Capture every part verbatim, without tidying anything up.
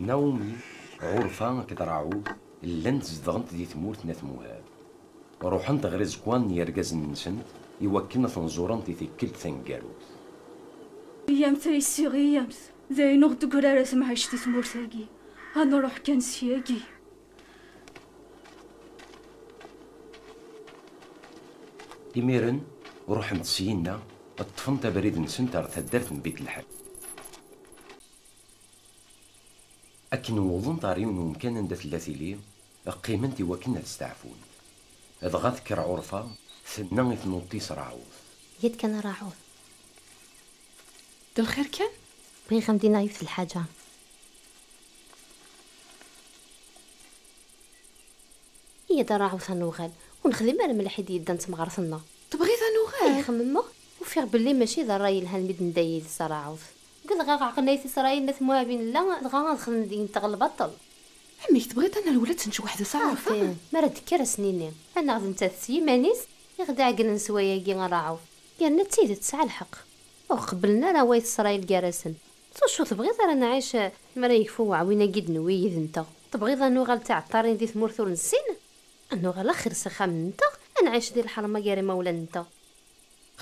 Naomi, Ɛurfa akked Raɛud llant zedɣent di tmurt n At Muhab. Ruḥent ɣer iẓekwan n yergazen-nsent iwakken ad ten-ẓurent i tikkelt taneggarut. Iyyamt ay ssiɣ, iyyamt. D ayen ur d-tegri ara temɛict di tmurt-agi. Ad nruḥ kan syagi. Imiren, ruḥent syinna, ṭṭfent abrid-nsent ar taddart n Bit Lḥed. Akken wwḍent ɣer yiwen n umkan anda tella tili, qqiment iwakken ad steɛfunt. Dɣa tekker Ɛurfa, tenna i tnuḍt-is Raɛud. Yat kan a Raɛud. D lxir kan? Bɣiɣ ad m-d-iniɣ yiwet n lḥaǧa. Iyya-d a Raɛud ad nuɣal, ur nexdim ara mliḥ i d-yeddan d temɣart-nneɣ. Tebɣiḍ ad nuɣal? Ih, xemmemeɣ, ufiɣ belli mačči d ṛṛay yelhan mi d-nedda yid-s a Raɛud. Ugadeɣ ad ɣ-ɛeqlen Ayt Isṛayil n At Muɛab i nella, dɣa ad xedmen deg-nteɣ lbaṭel. Amek tebɣiḍ ad nerwel ad tečč weḥd-s a Ɛurfa? Xaṭi, mi ara d-tekker ad s-nini, anaɣ d nettat s yiman-is i ɣ-d-iɛeggnen s wayagi a Raɛud. Yerna d tidet tesɛa lḥeqq. Ur qebblen ara Ayt Isṛayil gar-asen. S wacu tebɣiḍ ara nɛic mi ara yekfu uɛwin-agi i d-newwi yid-nteɣ? Tebɣiḍ ad nuɣal d tiɛeṭṭarin di tmurt ur nessin? Ad nuɣal axir s axxam-nteɣ, ad nɛic di lḥerma gar imawlan-nteɣ.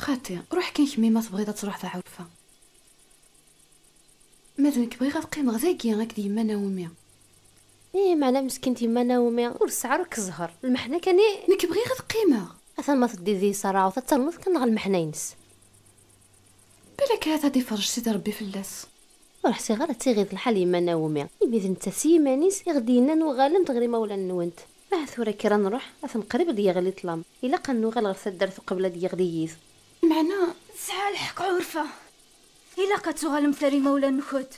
Xaṭi, ruḥ kan kemmi ma tebɣiḍ ad truḥeḍ a Ɛurfa. Ma d nekk bɣiɣ ad qqimeɣ dagi akked yemma Naomi. Ih, meɛna meskint yemma Naomi ur tesɛi ara akk zzher, lmeḥna kan i... Nekk bɣiɣ ad qqimeɣ. Atan ma teddiḍ deg-s a Raɛud ad ternuḍ kan ɣer lmeḥna-ines. Balak ahat ad iferrej Sidi Ṛebbi fell-as. Ur ḥṣiɣ ara d tiɣiḍ lḥal yemma Naomi, imi d nettat s yiman-is i ɣ-d-yennan uɣalemt ɣer imawlan-nwent. Aha tura kker ad nruḥ, atan qrib ad d-yeɣli ṭṭlam. Ilaq ad nuɣal ɣer taddart uqbel ad d-yeɣli yiḍ. Meɛna tesɛa lḥeqq Ɛurfa. Ilaq ad tuɣalemt ar imawlan-nkent.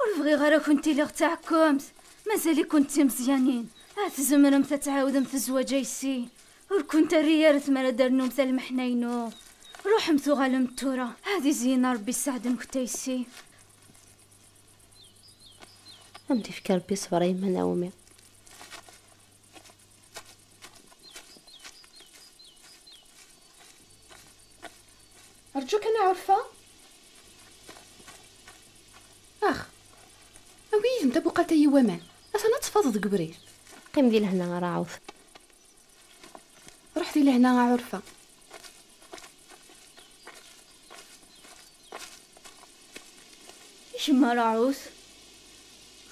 Ur bɣiɣ ara ad kent-iliɣ d taɛekkemt. Mazal-ikent d timeẓyanin. Ad tzemremt ad tɛawdemt zzwaǧ a yessi. Ur kent-terri ara tmara ad d-ternumt a lmeḥna-inu. Ruḥemt uɣalemt tura. Ad izeyyen Ṛebbi sseɛd-nkent a yessi. Ad m-d-ifk Ṛebbi ṣṣber a yemma Naomi. Rǧu kan a Ɛurfa. Ax, awi yid-m tabuqalt-a n waman. Atan ad teffɣeḍ deg ubrid. Qqim di lehna a Raɛud. Ruḥ di lehna a Ɛurfa. I kemm a Raɛud?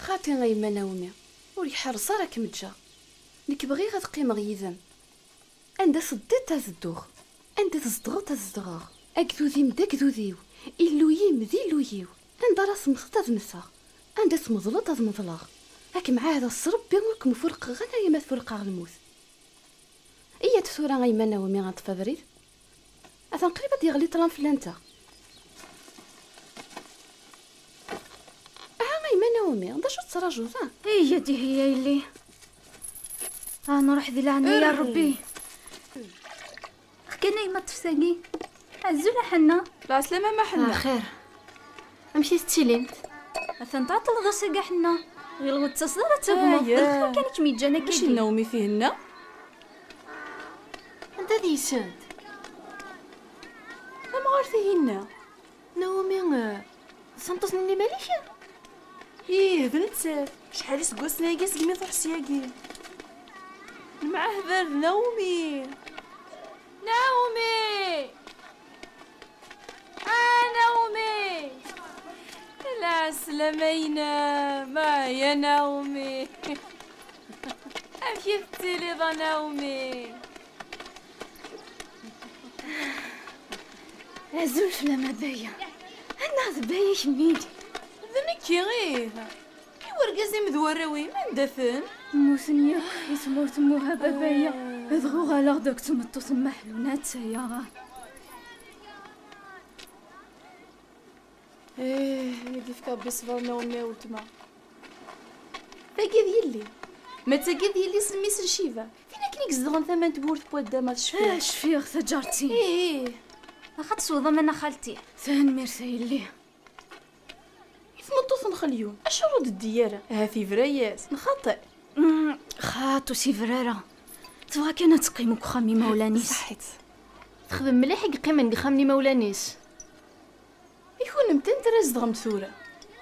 Xaṭi a yemma Naomi, ur iḥerreṣ ara ad kem-ǧǧeɣ. Nekk bɣiɣ ad qqimeɣ yid-m. Anda teddiḍ ad dduɣ, anda tzedɣeḍ ad zedɣeɣ. Agdud-im d agdud-iw, illu-yim d illu-yiw. Anda ara temmteḍ ad mmteɣ, anda tmeḍleḍ ad meḍleɣ. Ad kem-ɛahdeɣ s Ṛebbi ur kem-furqeɣ anaya ma tfurqeɣ lmut. Iyya-d tura a yemma Naomi ad neṭṭef abrid. Atan qrib ad d-yeɣli ṭṭlam fell-anteɣ. Aha a yemma Naomi, d acu tettrajuḍ, a? Iyya-d ihi a yelli. A nruḥ di leɛnaya n Ṛebbi. Xkan a yemma ṭṭef tagi. Azul a Ḥenna. Lɛeslama ma Ḥenna. Xir. Amek i tettilimt? Atan tɛeṭṭleḍ ass-agi a Ḥenna. Ɣileɣ ur d-tettaseḍ ara ad tagmeḍ. D lxir kan i kem-yeǧǧan akka. Mačči d Naomi tihinna? Anda d-yesend? Tamɣart tihinna. Naomi, eh, d tameṭṭut-nni n Malik? Ih, d nettat. Acḥal iseggasen aya segmi truḥ syagi. Nemɛahed ar d Naomi. Naomi! A Naomi! Lɛeslama-inem! Ay a Naomi! Amek i tettiliḍ a Naomi? Azul fell-am a Baya. Annaɣ d Baya kemmini. D nekki, ih. I wergaz-im d warraw-im, anda-ten? Mmuten yakk i tmurt n Muhab a Baya. Dɣa uɣaleɣ-d akked tmeṭṭut n Maḥlun, attaya. Ih, mi d-ifka Ṛebbi ṣṣber Naomi a weltma. Tagi d yelli. Ma d tagi d yelli-s n mmi-s n Ciba. Tin akken i izedɣen tama n tmurt n waddam, ad cfiɣ. Ah, cfiɣ, taǧaṛt-im. Ih, ih. Axaṭ tesweḍ aman a xalti. Tanemmirt a yelli. I tmeṭṭut n Xelyun, acuɣer ur d-teddi ara? Ahat yebra-yas, nxaṭi. Mm, xaṭ, ur s-yebra ara. Tebɣa kan ad teqqim deg uxxam n imawlan-is. Ṣaḥit. Texdem mliḥ i yeqqimen deg uxxam n imawlan-is. I kunemti, anta ara zedɣemt tura?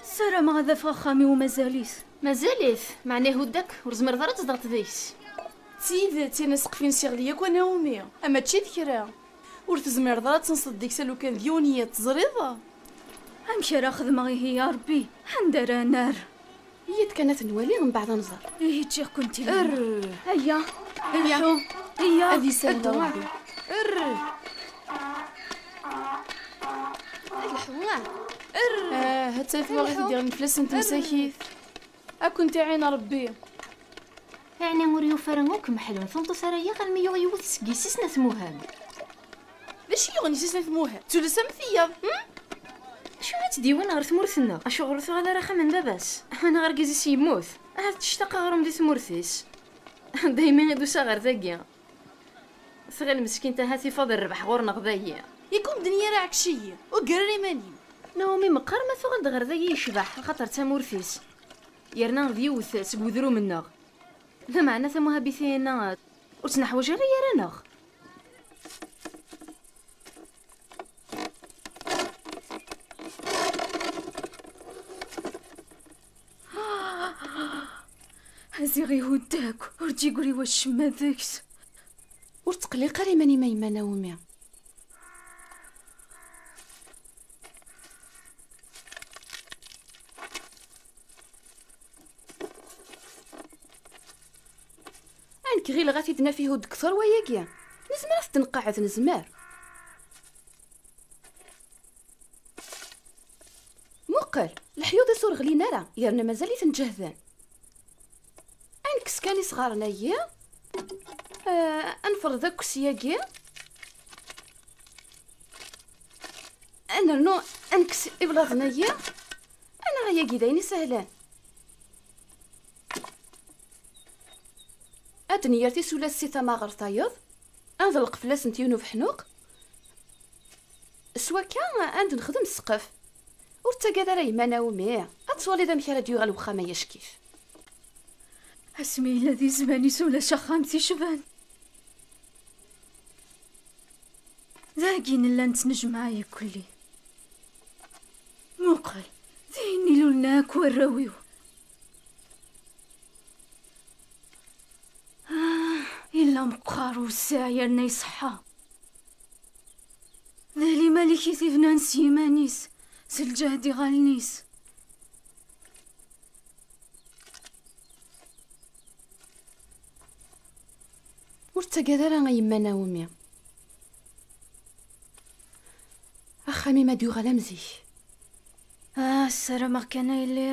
Ssarameɣ ad afeɣ axxam i umazal-is. Mazal-it, meɛna ihudd-ak, ur tezmireḍ ara ad tzedɣeḍ deg-s. D tidet, yerna ssqef-ines iɣli akk a Naomi, a mačči d kra. Ur tezmireḍ ara ad tenseḍ deg-s alukan d yiwen yiḍ, teẓriḍ? Amek ara xedmeɣ ihi, ya Rebbi? Anda ara nerr? Iyyat kan ad t-nwali, mbeɛd ad nẓer. Ihi ččiɣ-kent-id. Err! Aya! Aya! Lḥu! Aya! Ad isahel Rebbi. Err! Lḥu! Err! Ah, ha-tt-a twaɣit i d-iɣlin fell-asent msakit. Ad kent-iɛin Rebbi. Ɛni ur yufi ara akk Meḥlun tameṭṭut ara yaɣ almi yuɣ yiwet seg yessi-s n At Muhab? D acu yuɣen yessi-s n At Muhab? Tules am tiyaḍ, hm? Acu i tt-d-yewwin ɣer tmurt-nneɣ? Acuɣer ur tuɣal ara axxam n baba-s? Neɣ argaz-is yemmut? Ahat tectaq aɣrum di tmurt-is. Daymi i d-usaɣ ɣer dagi. Tɣil meskint ahat ifeḍ rrbeḥ ɣur-neɣ dagi. Yak ur m-d-nni ara ɛekc-iyi, ur ggar ara iman-im. Naomi meqqar ma tuɣal-d ɣer dagi yecbeḥ, axaṭer d tamurt-is. Yerna d yiwet seg wedrum-nneɣ. Lameɛna tamuhabit-inna ur tt-neḥwaǧ ara gar-aneɣ. Ziɣ ihudd akk, ur d-yeggri wacemma deg-s. Ur ttqelliq ara iman-im a yemma Naomi. A nekk ɣileɣ ad t-id-naf ihudd kter wayagi. Nezmer ad t-nqeɛɛed, nezmer. Muqel, leḥyuḍ-is ur ɣlin ara, yerna mazal-iten ǧehden. Ad nekkes kan isɣaren-agi. Ah, ad nferḍ akk syagi. Ad nernu ad nekkes iblaḍen-agi. Anaɣ ayagi d ayen isehlen. Ad d-nger tisula s si tama ɣer tayeḍ, ad nḍelq fell-asent yiwen ubeḥnuq. S wakka, ad d-nexdem ssqef. Ur ttagad ara yemma Naomi, ad twaliḍ amek ara d-yuɣal wexxam-agi acekif. Asmi yella di zzman-is ulac axxam t-icban. Dagi nella nettnejmaɛ ikkelli. Muqel, d ayen ilulen akk warraw-iw. Ah, yella meqqar wessiɛ yerna iṣeḥḥa. D Ali Malik i t-ibnan s yiman-is, s lǧehd iɣallen-is. Ur ttagad ara a yemma Naomi. Axxam-im ad yuɣal am zik. Ah, ssarameɣ kan a yelli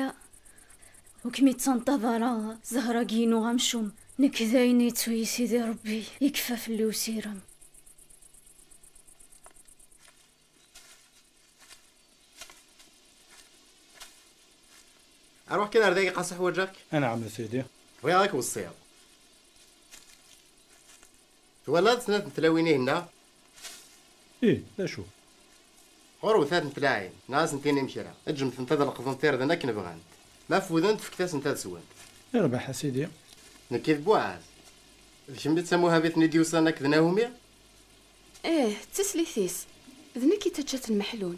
ur kem-ittenṭaḍ ara zzher-agi-inu amcum. Nekk d ayen yettu-yi Sidi Rebbi, yekfa fell-i usirem. Aruḥ kan ar dagi, qas ḥwaǧeɣ-k. Anɛam a sidi. Bɣiɣ ad k-weṣṣiɣ. Twalaḍ snat n tlawin-ihin-a? Ih, d acu? Ɣur-wet ad tent-laɛin, neɣ ad asent-tinim kra. Ǧǧemt-tent ad leqḍent irden akken bɣant. Ma fudent, fket-asent ad swent. Irbeḥ a sidi. Nekki d Buɛaz. D kemm i d tamuhabit-nni d-yusan akked Nahumi? Ih, d tislit-is. D nekk i d taǧǧalt n Meḥlun.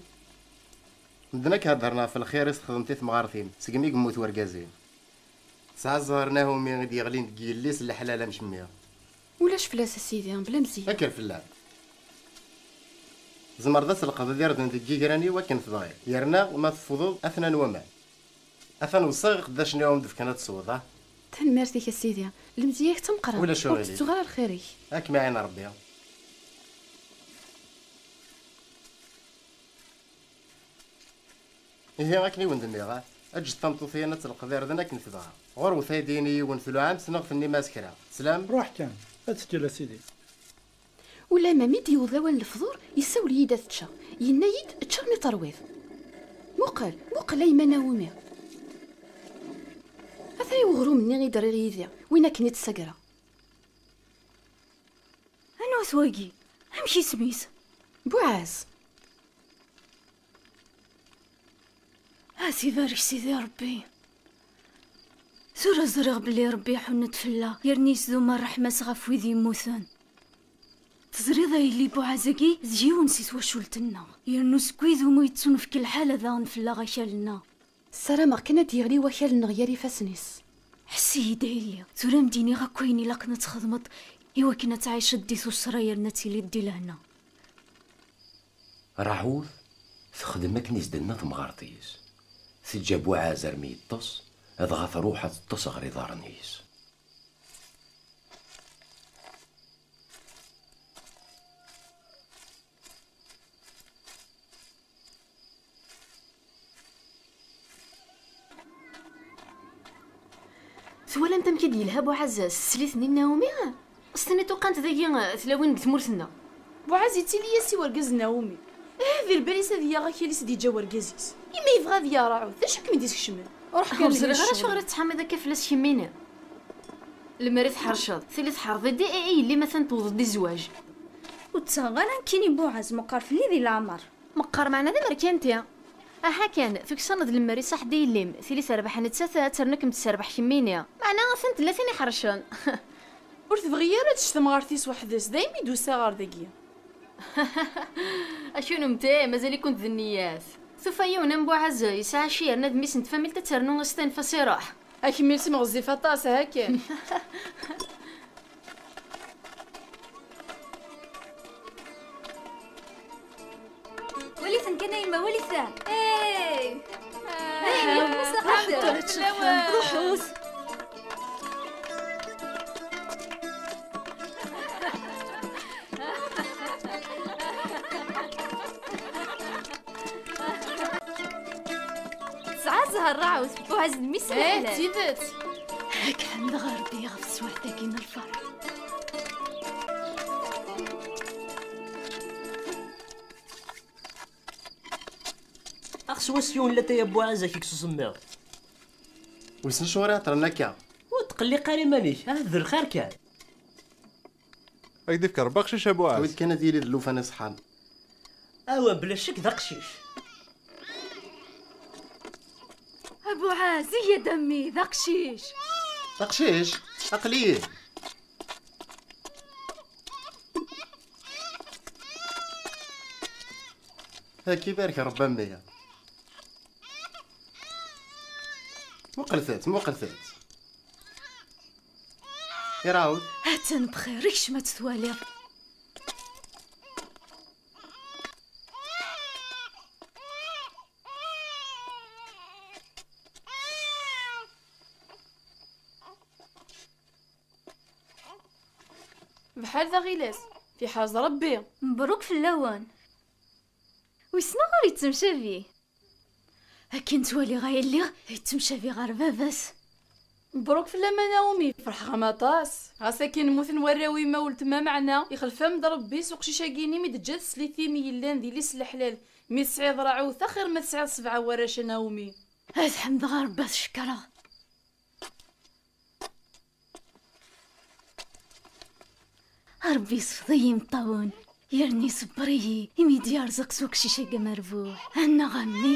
Medden akk heddren ɣef lxir i s-texdem i temɣart-im, segmi yemmut wergaz-im. Tesɛa zzher Nahumi i d-yeɣlin deg yelli-s n leḥlal amcemmiɣ. Ulac fell-as a sidi, bla mzeyya. Akker fell-am. Tzemreḍ ad tleqḍeḍ irden deg yigran-iw akken tebɣiḍ, yerna ma teffudeḍ, atan waman. Atan weṣṣaɣ iqeddacen i wen-d-fkan ad tesweḍ, ah? Tanemmirt-ik a sidi, lemzeyya-k d tameqqrant. Ulac aɣilif. Ur tettuɣ ara lxir-ik. Ad kem-iɛin Rebbi. Ihi akken i wen-d-nniɣ, ah, ǧǧet tameṭṭut-ihin ad telqeḍ irden akken tebɣa. Ɣur-wet ad d-yini yiwen tluɛamt neɣ tennim-as kra. Teslam? Ruḥ kan, ad tekkil a sidi. Ulamma mi d-yewweḍ lawan n lefḍur, yessawel-iyi-d ad ččeɣ. Yenna-yi-d, ečč armi terwiḍ. Muqel, muqel a yemma Naomi. Ata-ya uɣrum-nni i d-rriɣ yid-i, win akken i d-ssagreɣ. Anwa-t wagi? Amek isem-is? Buɛaz. Ad t-ibarek Sidi Rebbi. Tura ẓriɣ belli Rebbi iḥunn-d fell-aɣ, yerna yesdum ṛṛeḥma-s ɣef wid yemmuten. Teẓriḍ a yelli, Buɛaz-agi d yiwen si twacult-nneɣ, yernu seg wid umi yettunefk lḥala daɣen fell-aɣ akal-nneɣ. Ssarameɣ kan ad d-yeɣli wakal-nneɣ gar ifassen-is. Ḥess-iyi-d a yelli, tura am d-iniɣ akk ayen ilaqen ad txedmeḍ i wakken ad tɛiceḍ di tussra yerna ad tiliḍ di lehna. Raɛud texdem akken i s-d-tenna temɣart-is. Teǧǧa Buɛaz armi yeṭṭes, dɣa truḥ ad teṭṭes ɣer iḍarren-is. Twalamt amek i d-yelha Buɛaz s teslit-nni n Naomi? S-tiniḍ uqant dagi tlawin deg tmurt-nneɣ. Buɛaz yettili-yas i wergaz n Naomi. Ah, di lbal-is ad yaɣ akal-is d-yeǧǧa wergaz-is. Imi yebɣa ad yaɣ Raɛud, d acu i kem-id-iskecmen? Ruḥ kan. Ur ẓriɣ ara acuɣer i tettḥamiḍ akka fell-as kemmini. Lemmer i tḥerceḍ, tili tḥerḍ-id i, i, i yelli ma tewweḍ-d i zzwaǧ. Ur ttaɣeɣ ara nekkini Buɛaz, meqqer fell-i di leɛmer. Meqqer meɛna d amerkanti. Aha kan, tuksaneḍ lemmer iṣaḥ-d i yelli-m, tili terbeḥ nettat, ad ternu kem-tesserbeḥ kemmini. Meɛna atan tella tin iḥercen. Ur tebɣi ara ad tečč temɣart-is weḥd-s, daymi d-usiɣ ɣer dagi. A kunemti, mazal-ikent d nniyat. Tufa yiwen am Buɛaz, yesɛa cci yerna d mmi-s n tfamilt, ad ternu as-tanef-as iruḥ. Akemmil-s meɣzif aṭas, aha kan. Walit-ten kan a yemma, walit-ten. Hey! Hey, ruḥut! Ruḥut! Tesɛa zzher Raɛud, Buɛaz d mmi-s n leḥlal. Eh, d tidet. Ad k-ḥemdeɣ a Rebbi ɣef teswiɛt-agi n lferḥ. Axs was yiwen latay a Buɛaz, ad k-ikk s usemmiḍ. Wissen acuɣer i ɛeṭṭren akka? Ur tqelliq ara iman-ik, ahat d lxir kan. Ad k-d-ifk Rebbi aqcic a Buɛaz. Awi-d kan ad yili d llufan iṣeḥḥan. Awa, bla ccek d aqcic. A Buɛaz, iyya-d a mmi, d aqcic. D aqcic? Aql-iyi. Ad k-ibarek Rebbi a mmi. Muqlet-tt, muqlet-tt. Irawd. Atan bxir, kcem ad t-twaliḍ. Bḥal d aɣilas, tiḥerz Rebbi. Mebruk fell-awen. Wissen aɣur yettemcabi. Akken ttwaliɣ ay lliɣ, yettemcabi ɣer baba-s. Mebruk fell-am a Naomi, ferḥeɣ-am aṭas. Ɣas akken mmuten warraw-im a weltma, meɛna ixlef-am-d Rebbi s uqcic-agi-nni mi d-teǧǧa teslit-im i yellan d yelli-s n leḥlal. Mi tesɛiḍ Raɛud, axir ma tesɛiḍ sebɛa warrac a Naomi. Ad ḥemdeɣ Rebbi ad t-cekkreɣ. Rebbi yesfeḍ-iyi imeṭṭawen, yerna iṣebber-iyi imi d-yerẓeq s uqcic-agi amerbuḥ. Annaɣ a mmi!